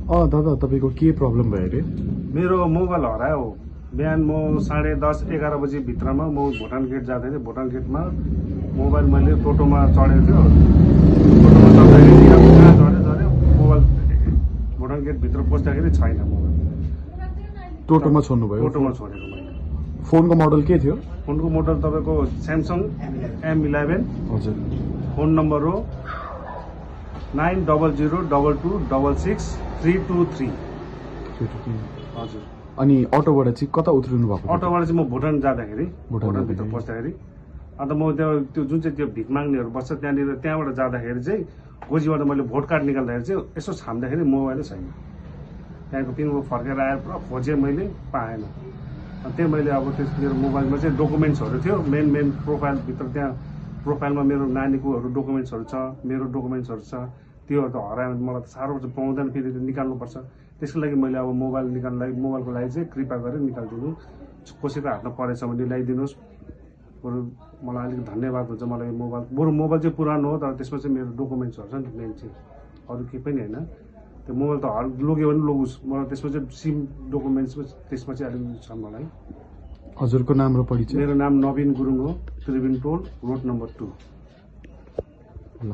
दादा तपाईँको के प्रब्लम भयो अरे? मेरो मोबाइल हरायो। बिहान म 10:30-11 बजी भित्रमा म भुटान गेट जाँदै थिएँ। भुटान गेटमा मोबाइल मैले टोटोमा चढेको थियो। टोटोमा चढ्दाखेरि अब कहाँ झऱ्यो मोबाइल भुटान गेटभित्र पस्दाखेरि छैन मोबाइल। टोटोमा छोड्नुभयो? टोटोमा छोडेको मैले। फोनको मोडल के थियो? फोनको मोडल तपाईँको स्यामसङ M11। हजुर। फोन नम्बर हो 9002226323। हजुर। अनि अटोबाट चाहिँ कता उत्रिनु भएको? अटोबाट चाहिँ म भुटान जाँदाखेरि, भुटानभित्र पस्दाखेरि, अन्त म त्यो जुन चाहिँ त्यो भिख माग्नेहरू बस्छ त्यहाँबाट जाँदाखेरि चाहिँ गोजीबाट मैले भोट कार्ड निकाल्दाखेरि चाहिँ यसो छाम्दाखेरि मोबाइलै छैन। त्यहाँको पिनमा फर्केर आएर पुरा खोजेँ मैले, पाएन। अनि त्यही मैले अब त्यस मेरो मोबाइलमा चाहिँ डकुमेन्ट्सहरू थियो। मेन प्रोफाइलभित्र त्यहाँ प्रोफाइलमा मेरो नानीकोहरू डकुमेन्ट्सहरू छ, मेरो डकुमेन्ट्सहरू छ। त्योहरू त हरायो भने मलाई त साह्रो पर्छ, पाउँदैन, फेरि निकाल्नुपर्छ। त्यसको लागि मैले अब मोबाइलको लागि चाहिँ कृपा गरेर निकालिदिनु। कसैको हातमा परेछ भने ल्याइदिनुहोस्। बरु मलाई अलिक धन्यवाद हुन्छ। मलाई मोबाइल चाहिँ पुरानो हो, तर त्यसमा चाहिँ मेरो डकुमेन्ट्सहरू छ नि मेन चाहिँ, अरू केही पनि होइन। त्यो मोबाइल त लग्यो भने लोगोस्, मलाई त्यसमा चाहिँ सिम डकुमेन्ट्समा त्यसमा चाहिँ अलिक छ मलाई। हजुरको नाम र परिचय? मेरो नाम नवीन गुरुङ हो, त्रिवेणी टोल, रोड नम्बर 2। ल।